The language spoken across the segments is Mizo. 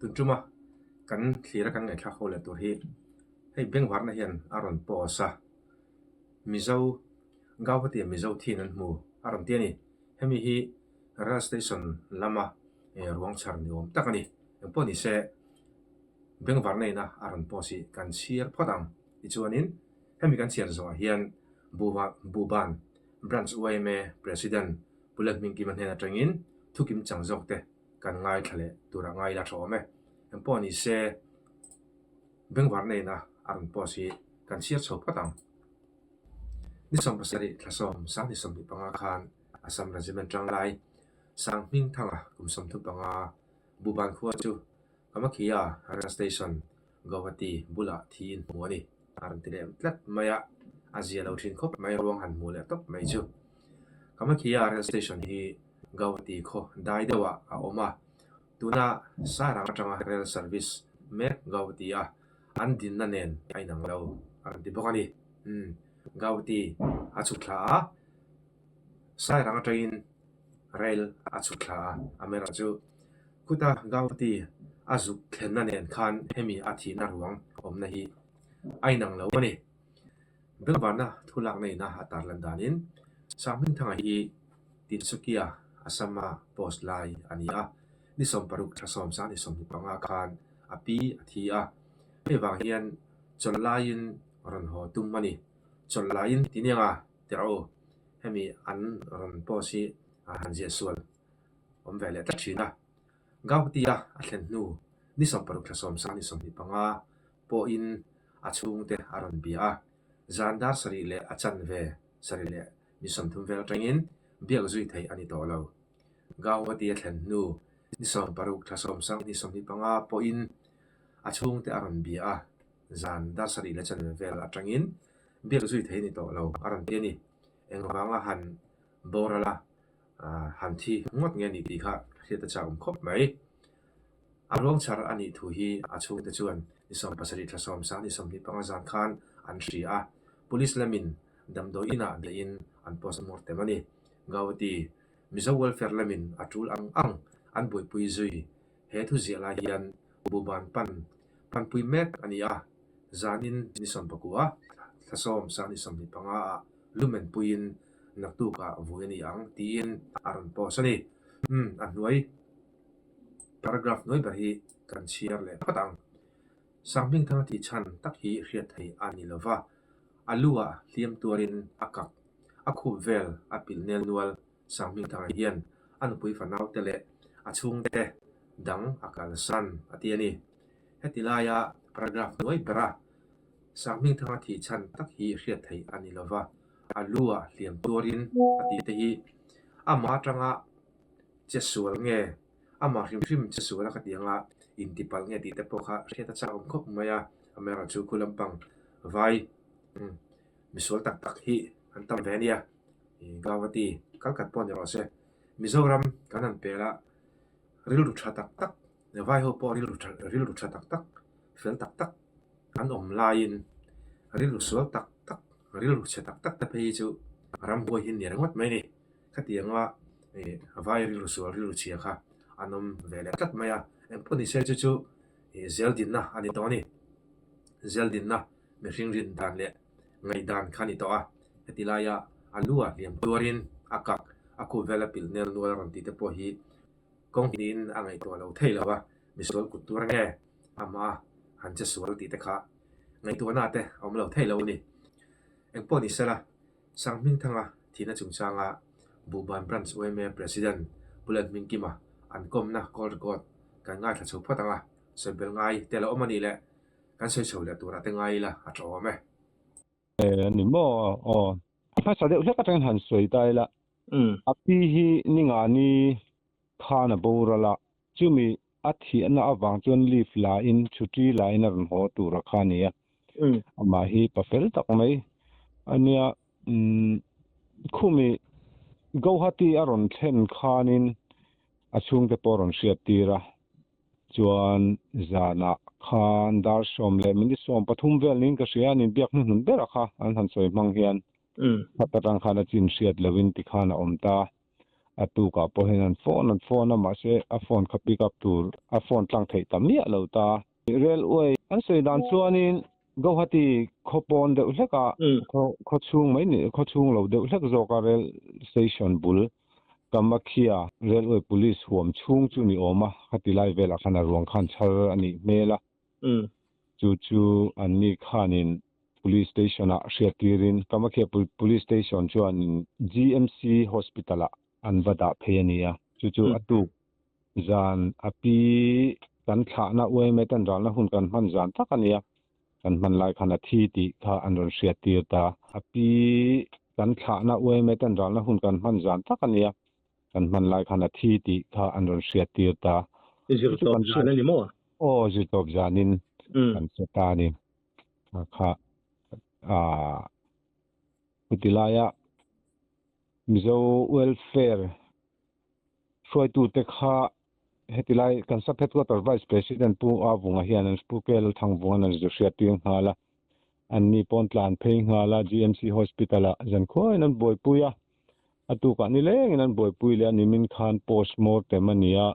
Tun tuma kan thlir a kan ngaihthlak ho leh tur hi hei bengvarna hian a rawn post a, Mizo Gauhati ah Mizo thin an hmu a rawn ti a ni. Hemi hi rail station lama ruang chhar ni awm tak a ni. Engpawh ni se bengvarna ina a rawn post hi kan chhiar phawt ang. Tichuanin hemi kan chhiar zawhah hian Buban Branch yma President Pu Lalhmingkima hnen atangin thukim chang zawk te kan ngaithla leh tur a ngai la tha awm e. Engpawh ni se bengvar neina a rawn post hi kan chhiar chho phawt ang. Ni 70 thla 10 ni 25 khan Assam Regiment tanglai Sanghmingthanga kum 35 Buban khua chu Kamakhia Rail Station, Guwahati bulah thiin hmu a ni. A rawn ti leh tlat mai a, a zia lo thin khawp mai ruang han hmu leh tawp mai chu. Kamakhia Rail Station hi Guwahati khaw dai deuhah a awm a, tuna Sairang atanga rail service mek Guwahati a an dinna nen a inang lo a rawn ti bawk a ni. Umm, Guwahati a chhuk thla a, Sairang atangin rail a chhuk thla a, amaherawhchu Khuta Gauhati a zuk thlenna nen khan hemi a thihna ruang awmna hi a inang lo a ni. Bengvarna thu lakna ina a tarlan danin Sanghmingthanga hi Tinsukia, Assam-a post lai a ni a, ni 60 thla 10 sang ni 25 khan a pi a thi a, hei vang hian chawlh laiin rawn haw tum a ni. Chawlh laiin ti nia nga ti rawh u, hemi an rawn post hi a han ziah sual. awm ve leh tlat thin a. Gauhati-a a thlen hnu ni 60 thla 10 sang ni 25 pawhin a chhungte a rawn bia a, zan dar sarih leh a chanve sarih leh ni 30 vel atangin biak zui theih a ni tawh lo. Gauhati a thlen hnu ni 60 thla 10 sang ni 25 pawhin a chhungte a rawn bia a, zan dar sarih leh chanve vel atangin biak zui theih a ni tawh lo a rawn ti a ni. Engvanga han boral a han thi ngawt nge ni tih kha hriat a chak awm khawp mai. A ruang chhar a nih thu hi a chhungte chuan ni 70 thla 10 sang ni 25 zan khan an hria a, Police lamin damdawi inah dahin an post mortem a ni. Gauhati Mizo Welfare lamin a tul ang ang an buaipui zui. He thu ziah lai hian Buban pan panpui mek a ni a, zanin ni 19 thla 10 sang ni 25 ah lumen puiin naktukah vui a ni ang tiin a rawn post a ni. Umm, a hnuai paragraph hnuai ber hi kan chhiar leh phawt ang. Sanghmingthanga tih chhan tak hi hriat theih a ni lova, a lu ah hliam tuarin a kak, a khup vel a pilh nel nual. Sanghmingthanga hian a nupui fanaute leh a chhungte dang a kalsan a ti a ni. Heti laia paragraph hnuai bera Sanghmingthanga thih chhan tak hi hriat theih a ni lova, a lu ah hliam tuarin a tih te hi amah atanga che sual nge, amah hrim hrim che sual a ka tih anga intipalh nge tih te pawh kha hriat a chak awm khawp mai a, amaherawhchu khu lampang vai misual tak tak hi an tam ve a nia, Gauhati kal khat pawh ni rawh se, Mizoram kan han pel a, rilru tha tak tak vai ho pawh rilru tha rilru tha tak tak fel tak tak an awm laiin rilru sual tak tak rilru chhe tak tak te phei hi chu ramhuai hi ni ringawt mai a ni. Khatianga ih vai rilru sual rilru chhia kha an awm ve leh tlat mai a, engpawh ni se chu chu ih zel dinna a ni tawh a ni. Zel dinna mihring rin dan leh ngaihdan kha a ni tawh a, heti laia a lu ah hliam tuarin a kak a khup vel a pilh nel nual a rawn tih te pawh hi Kawng hnihin a ngaihtuah lo thei lo a, misual kut tur nge amah han che sual tih te kha ngaihtuahna te a awm lo thei lo a ni. Engpawh ni sela, Sanghmingthanga thihna chungchanga Buhban Branch yma President Pu Lalhmingkima an kawmna call record kan ngaithla chho phawt ang a, sawibel ngai te lo awm a nih leh kan sawi chho leh turah te ngai ila a tha awm e. E a ni maw? Aw. A hmasa deuh hlek atangin han sawi ta ila. A pi hi ni nga ni khan a boral a, chumi a thiahna avang chuan leave la in chhuti la in a rawn haw tur a kha a ni a. Amah hi pa fel tak mai a nia. Khumi Guwahati a rawn thlen khanin a chhungte pawh a rawn hriat tir a. Chuan zanah khan dar 10 leh minute 13 vel niin ka hria a, an inbiak hnuhnun ber a kha an han sawi hmang hian. Khat atang khan a chin hriat lohin tikhan a awm ta. A tukah pawh hian an phone an phone a, mahse a phone kha pick up tur a phone tlang theih ta miah lo ta. Railway an sawi dan chuanin Guwahati khaw pawn deuh hlek a, khaw chhung mai ni khaw chhung lo deuh hlek zawk a rail station bul Kamakhya Railway Police huam chhung chu ni awm a, khati lai velah khan a ruang khan chhar a nih hmel a. Chu chu anni khanin Police Station ah hriattirin Kamakhya Police Station chuanin GMC Hospital ah an va dah phei a ni a. Chu chu a tuk zan a pi kan thlahna UMA ten ralna hun kan hman zan tak a ni a, kan hman lai khan a thi tih kha an rawn hriattir ta. A pi kan thlahna UMA ten ralna hun kan hman zan tak a ni a, kan hman lai khan a thi tih kha an rawn hriattir ta. Zirtawp zan a ni maw? Aw, zirtawp zanin kan hre ta a ni. Kha chuti laia Mizo Welfare hruaitute kha heti lai kan Sub Headquarter Vice President Pu A Vunga hian an Pu Kel Thangvunga'n an zu hriattir nghal a. Anni pawn tlan phei nghal a, GMC Hospital-ah zankhuain an buaipui a. A tukah nilengin an buaipui leh a, nimin khan post mortem a ni a.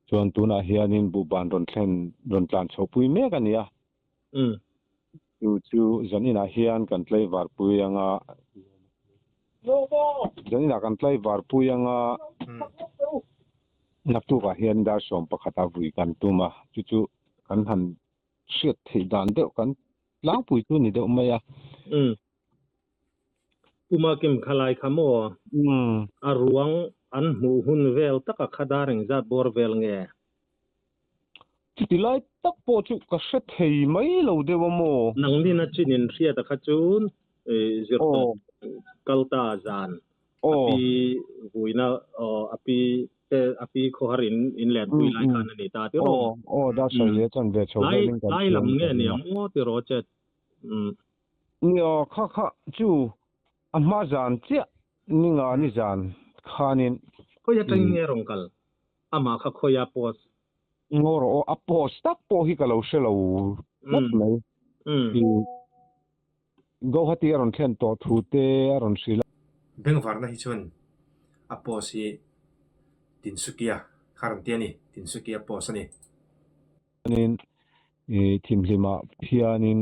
Chuan tunah hianin buhban rawn thlen rawn tlan chhohpui mek a ni a. Chu chu zaninah hian kan tlaivarpui anga zaninah kan tlaivarpui anga naktukah hian dar 11 a vui kan tum a. Chu chu kan han hriat theih dan deuh kan tlangpui chu ni deuh mai a. Puma Kim khalai kha maw? A ruang an hmuh hun vel taka kha dar engzat bawr vel nge? Chuti lai tak pawh chu ka hre thei mai lo deuh a maw? Nangnin a chin in hriat a kha chu zirtawp kal ta zan a pi vuina a pi te a pi khawhar in in len pui lai khan a ni ta tiraw? Aw dar sawi leh chuan ve chho velin kan Lai lam nge ni ang maw tiraw chet? Nia kha kha chu a hma zan chiah ni nga ni zan khanin. Khawi atangin nge rawn kal? Amah kha khawi a post? Ngaw rawh aw, a post tak pawh hi ka lo hre lo tlat mai. Guwahati a rawn thlen tawh thu te a rawn hrilh a. Bengvarna hi chuan a post hi Tinsukia kha rawn ti a ni, Tinsukia post a ni. Chuanin thimhlimah hianin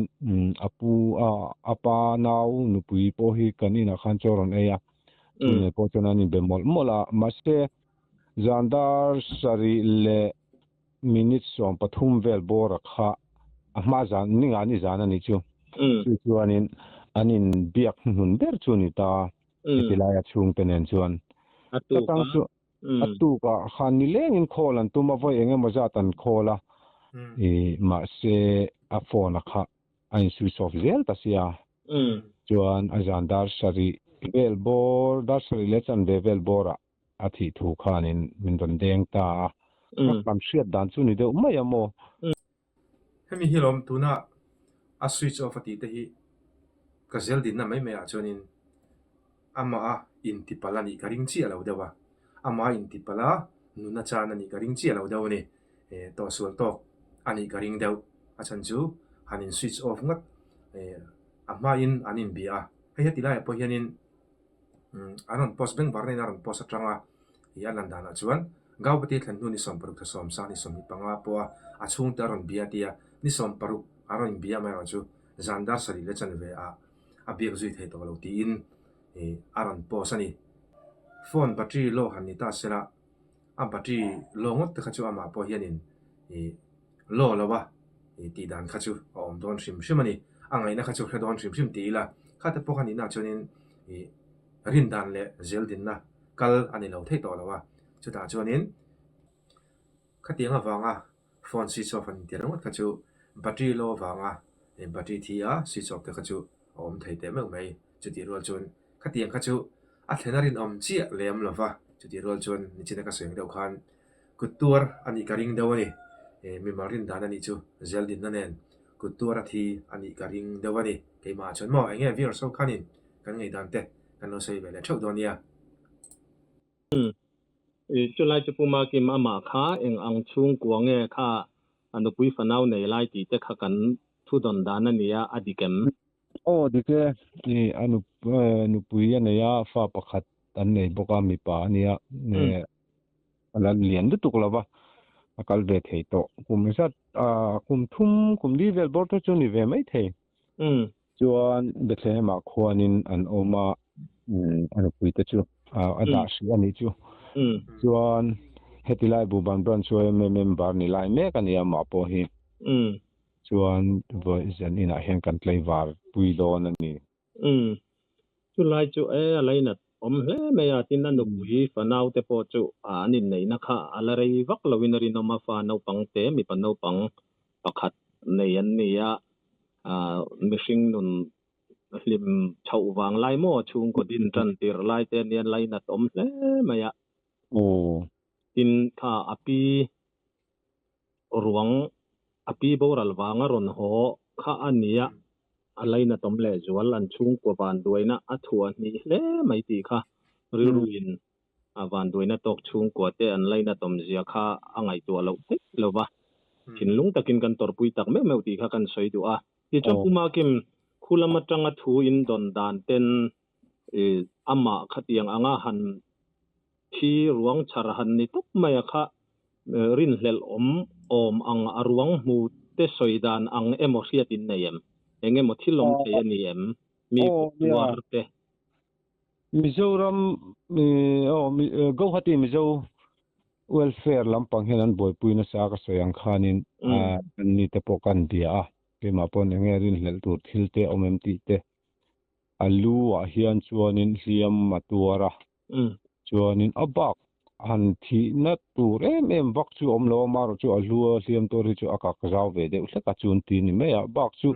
a pu a a pa nau nupui pawh hi kan inah khan chaw rawn ei a, chumi pawh chuan an inbe mawlh mawlh a, mahse Zan dar sarih leh minute 13 vel bawra kha a hma zan ni nga ni zan a nih chu. Chu chuanin an inbiak hnuhnun ber chu a ni ta heti laia chhungte nen chuan. A tang chu a tukah khan nilengin call an tum a, vawi eng emaw zat an call a, mahse a phone a kha a in switch off zel ta sia. Chuan a zan dar sarih vel bawr, dar sarih leh chanve vel bawrah a thih thu khanin min rawn deng ta a, ka kan hriat dan chu ni deuh mai a maw? Hemi hi lawm tuna a switch off a tih te hi ka zel dinna mai mai ah chuanin amah a intipalh a nih ka ring chiah lo deuh a, amah a intipalh a nuna chan a nih ka ring chiah lo deuh a ni, tawhsual tawk a nih ka ring deuh, a chhan chu han in switch off ngawt a hmain an inbia a, hei heti laiah pawh hianin An rawn post beng var neiin a rawn post atanga ih a lan danah chuan Gauhati thlen hnu ni 16 thla sawm sang ni 25 pawha a chhungte a rawn bia a ti a, ni 16 a rawn inbia amaherawh chu zan dar sarih leh chanve ah a biak zui thei tawh lo tiin ih a rawn post a ni. Phone battery low han ni ta sela a battery low ngawt te kha chu amah pawh hianin ih low lo a ih tih dan kha chu a awm dawn hrim hrim a ni. A ngaihna kha chu hre dawn hrim hrim ti ila khate pawh kha nihna chuanin ih rin dan leh zel dinna kal a ni lo thei tawh lo a. Chutah chuanin khatiang avanga phone switch off an inti ringawt kha chu battery low avanga ih battery thi a switch off te kha chu a awm thei teh meuh mai. Chutih rual chuan khatiang kha chu a thlen a rinawm chiah lem lo va, chutih rual chuan nichina ka sawi ang deuh khan kut tuar a nih ka ring deuh a ni. Mimal rin dan a nih chu zel dinna nen kut tuar a thi a nih ka ring deuh a ni. Keimah chuan maw eng nge viewers ho khanin kan ngaihdan te kan lo sawi ve leh theuh dawn nia. Chulai chu Pu Makim amah kha eng ang chhungkua nge kha a nupui fanau nei lai tih te kha kan thu dawn dan a nia a dik em? Aw dik e, a nupui a nei a, fa pakhat. an nei bawk a, mipa a nia, a la lian lutuk lo va, a kal ve thei tawh. Kum zat kum thum kum li vel bawr te chu ni ve mai thei. Chuan Bethlehem ah khuanin an awm a, a nupui te chu a dah hrih a nih chu. Chuan heti lai Buhban Branch yma member ni lai mek a ni a mah pawh hi. Chuan vawi zan inah hian kan tlaivar pui dawn a ni. Chulai chu e a lainat awm hle mai a, tin a nupui fanau te pawh chu an inneihna kha a la rei vak loin a rinawm a, fa naupang te mipa naupang pakhat nei an ni a, mihring nun hlim chhoh vang lai maw chhungkaw din tan tirh lai te ania lainat awm hle mai a. Tin kha a pi ruang a pi boral vanga rawn haw kha a nia, a lainatawm lehzual an chhungkua vanduaina a thuah hnih hle mai tih kha rilruin a vanduaina tawk chhungkua te an lainatawm zia kha a ngaihtuah loh theih lo va, thinlung takin kan tawrhpui tak meuh meuh tih kha kan sawi duh a. Tichuan Pu Makim, khu lam atanga thu in dawn dan ten amah khatiang anga han Thi ruang chhar han ni tawp mai a kha rinhlelh awm awm ang a ruang hmu te sawi dan ang emaw hriat in nei em? Eng emaw thil awm thei a ni em? Mi kut tuar te. Mizoram aw Guwahati Mizo Welfare lampang hian an buaipui nasa ka sawi ang khanin an ni te pawh kan bia a, keimah pawn eng nge rinhlelh tur thil te awm em tih te a lu ah hian chuanin hliam a tuar a. Chuanin a bak han thihna tur em em vak chu a awm lo a, amaherawh chu a hlu a hliam tur hi chu a kak zau ve deuh hlek a chuan ti ni mai a, bak chu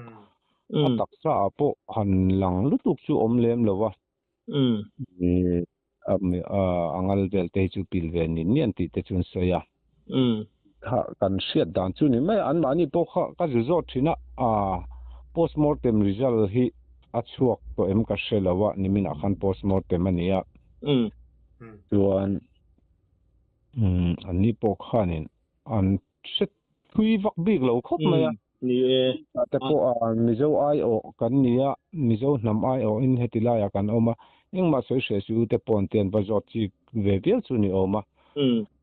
a taksa ah pawh han lang lutuk chu awm lem lo va. A ngal vel te hi chu pil ve nin nian tih te chu an sawi a. Kha kan hriat dan chu ni mai a, anmahni pawh kha ka zu zawt thin a, postmortem result hi a chhuak tawh em ka hre lo a, niminah khan postmortem a ni a, chuan anni pawh khanin an hre thui vak bik lo khawp mai a. Ni e. Te pawh a Mizo aiawh kan ni a, Mizo hnam aiawhin heti laiah kan awm a, engmah sawi hreh suh u te pawh an ti an va zawt chik ve viau chu ni awm a.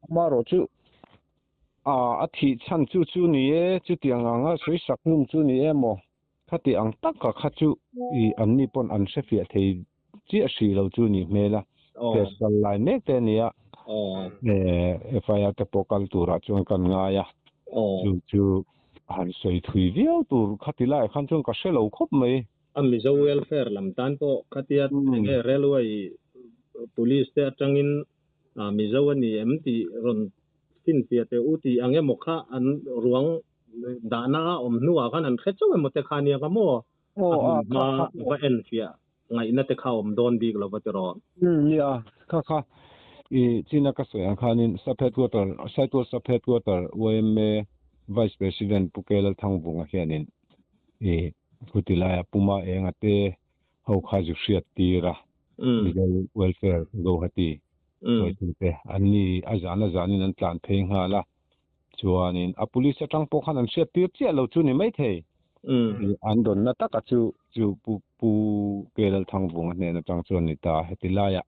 Amaherawh chu a thih chhan chu chu ni e, chutiang anga sawi sak hlum chu ni e maw? Khati ang taka kha chu i anni pawn an hrefiah thei chiah hrih lo chu nih hmel a, test kal lai mek te a ni a, FIR te pawh kal turah chuan kan ngai a, chu chu han sawi thui viau tur khati laiah khan chuan ka hre lo khawp mai. A Mizo welfare lam tan pawh khatia enge railway police te atangin Mizo a ni em tih rawn finfiah teh u tih ang emaw kha an ruang dahna a awm hnuah khan an hre chauh emaw te kha ania ka maw? A hmun hma va enfiah ngaihna te kha awm dawn bik lo va tiraw? Nia, kha kha i china ka sawi ang khanin Sub Headquarter, Saitual Sub Headquarter yma Vice President Pu K Lalthangvunga hianin i khuti laia Puma Enga te ho kha zu hriat tir a, Mizo Welfare Guwahati hruaitute an ni a zan a zanin an tlan phei nghal a, chuanin a police atang pawh khan an hriat tir chiah lo chu ni maithei. An dawnna taka chu chu Pu Pu K Lalthangvunga hnen atang chuan ni ta heti laiah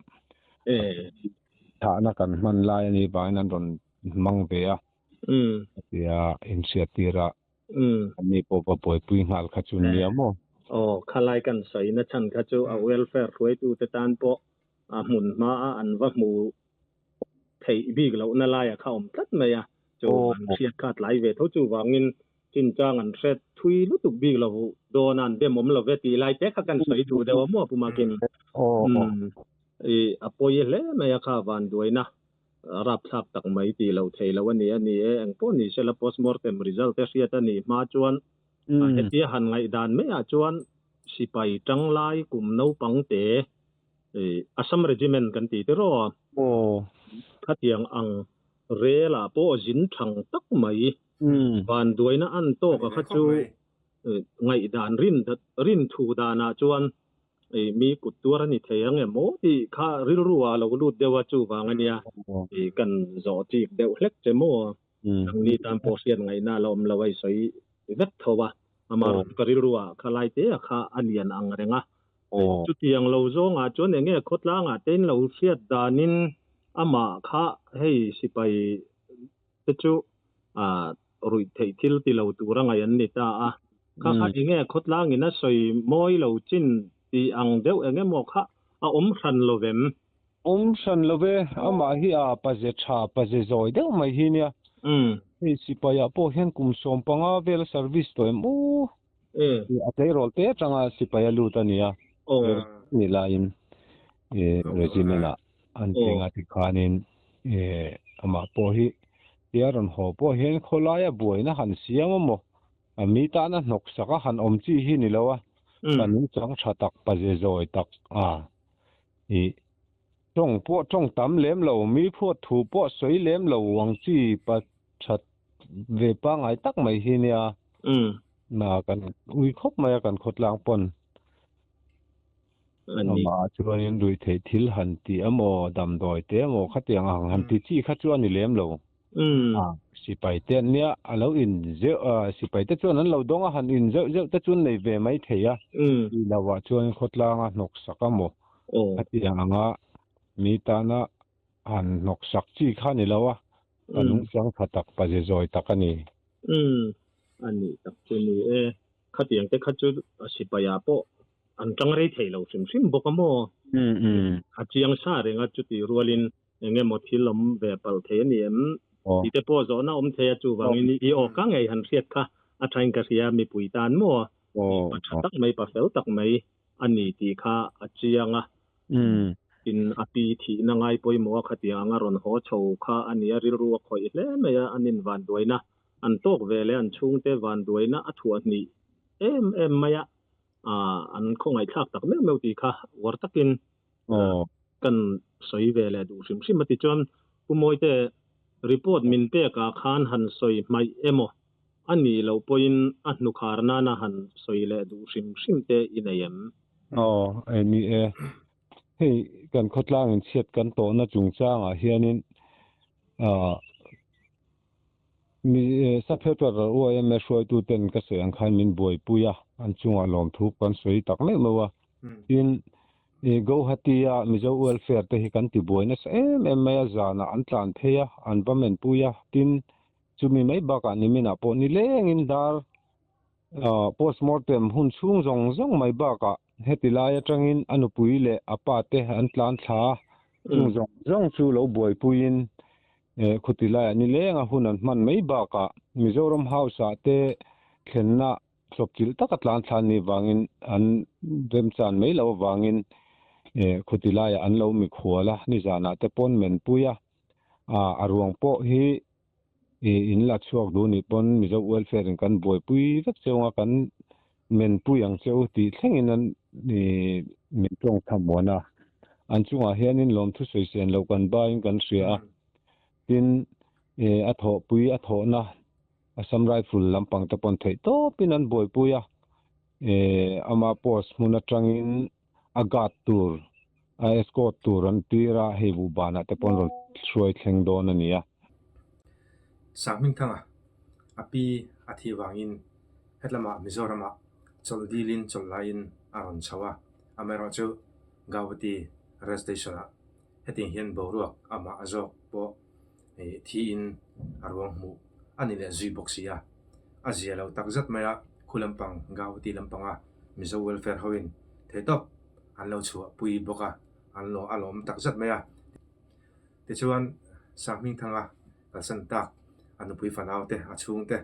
thahna kan hman lai a nih vangin an rawn hmang ve a, tia inhriat tir a. Ani pawh va buaipui nghal kha chu nia maw? Aw, khalai kan sawina chhan kha chu a welfare hruaitute tan pawh a hmun hmaa an va hmu theih bik lohna laia kha awm tlat mai a, chu an hriat kha a tlai ve tho. Chuvangin chinchang an hre thui lutuk bik lo dawn a, an demawm lo ve tih lai te kha kan sawi duh deuh a maw Pu Makin? I a pawi hle mai a kha vanduaina rapthlak tak mai tih loh theih loh a ni a ni e. Engpawh ni sela postmortem result te hriat a nih hma chuan hetia han ngaihdan maiah chuan sipai tanglai kum naupang te Assam Regiment kan ti tiraw a, khatiang ang rel ah pawh zin thang tak mai vanduaina an tawk a kha chu ngaihdan rin thu danah chuan mi kut tuar a ni thei ang em aw tih kha rilru ah a lo lut deuh a, chuvang a nia kan zawh chik deuh hlek che maw? Nangni tan pawh hriat ngaihna a la awm lo a i sawi vek tho a, amaherawhchu ka rilru ah kha lai te a kha a lian ang reng a, Chutiang lo zawngah chuan enge khawtlangah te in lo hriat danin amah kha hei sipai te chu ruih theih thil ti lo tur a ngaih an ni ta a. Kha kha enge khawtlangin a sawi mawi lo chin tih ang deuh eng emaw kha a awm hran lo vem? Awm hran lo ve, amah hi a paze tha, paze zawi deuh mai hi nia. Hei sipaiah pawh hian kum 15 vel a service tawh em aw? A tleirawl te atanga sipai a lut a nia. Ni laiin regiment ah an tling a tikhanin amah pawh hi tia rawn haw pawh hian khawlaia buaina han siam a maw? A mi tana hnawk sak a han awm chi hi ni lo a, ka nungchang tha tak paze zawi tak a i tawng pawh tawng tam lem lo, mi phuat thu pawh sawi lem lo ang chi pa tha ve pangngai tak mai hi nia. Na kan ui khawp mai a kan khawtlang pawn. Amah chuanin ruihtheih thil han ti emaw damdawi te emaw khatiang ang han ti chi kha chu a ni lem lo. Sipai te an nia a lo in zeuh sipai te chuan an lo dawng a han in zeuh zeuh te chu an nei ve mai thei a. Tih lohah chuan khawtlanga hnawk sak emaw khatiang anga mi tana han hnawk sak chi kha a ni lo a, ka nungchang tha tak paze zawi tak a ni. A nih tak chu ni e. Khatiang te kha chu sipaiah pawh an tang rei thei lo hrim hrim bawk a maw? A chiang sa reng a chutih rualin eng emaw thil awm ve palh thei a ni em? Tih te pawh zawhna awm thei a, chuvangin i aw ka ngei han hriat kha a thain ka hria mipui tan maw? Pa tha tak mai, pa fel tak mai a ni tih kha a chiang a. Tin, a pi thihna ngai pawimawh a khatiang anga rawn haw chho kha a ni a, rilru a khawih hle mai a, an invanduaina an tawk ve leh an chhungte vanduaina a thuah hnih em em mai a, an khawngaihthlak tak meuh meuh tih kha uar takin kan sawi ve leh duh hrim hrim a. Tichuan, Pu Mawite, report min pekah khan han sawi hmaih emaw a nih loh pawhin a hnukhar nana han sawi leh duh hrim hrim te i nei em? Aw, ni e. Hei kan khawtlang inchhiat kan tawhna chungchangah hianin Mi Sapheper UIMA hruaituten ka sawi ang khan min buaipui a, an chungah lawmthu kan sawi tak meuh meuh a. Tin, Guwahati-a Mizo Welfare te hi kan tibuai nasa em em mai a, zanah an tlan phei a, an va menpui a. Tin, chumi mai bakah niminah pawh nilengin dar postmortem hun chhung zawng zawng mai bakah heti lai atangin a nupui leh a pa te an tlan thla a, chung zawng zawng chu lo buaipuiin Khuti laiah nileng a hun an hman mai bakah Mizoram House ah te thlenna hlawpchilh taka tlan thlan nih vangin an remchan mai loh avangin khuti laiah an lo mikhual a, nizanah te pawn menpui a, a ruang pawh hi in la chhuak duh nih pawn Mizo Welfare in kan buaipui vek cheu anga kan menpui ang cheu tih thlengin an min tawng thlamuan a, an chungah hianin lawmthu sawisên loh kan baiin kan hria a, tin a thawhpui a thawhna Assam Rifle lampang te pawn theih tawpin an buaipui a, ama post hmun atangin a guard tur a escort tur an tir a, hei buhbanah te pawn rawn hruai thleng dawn a ni a. Sanghmingthanga a pi a thih vangin hetlama Mizoramah chawlh dilin chawlh laiin a rawn chho a, amaherawhchu Guwahati Rail Station-ah hetiang hian boruak amah a zawk pawh thiin a ruang hmuh a ni leh zui bawk si a. A zia lo tak zet mai a, khu lampang Guwahati lampanga Mizo Welfare hoin theihtawp an lo chhuah pui bawk a, an lo a lawm tak zet mai a. Tichuan Sanghmingthanga kalsan tak a nupui fanau te, a chhungte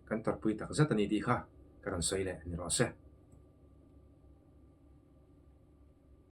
kan tarpui tak zet a ni tih kha ka rawn sawi leh ni rawh se.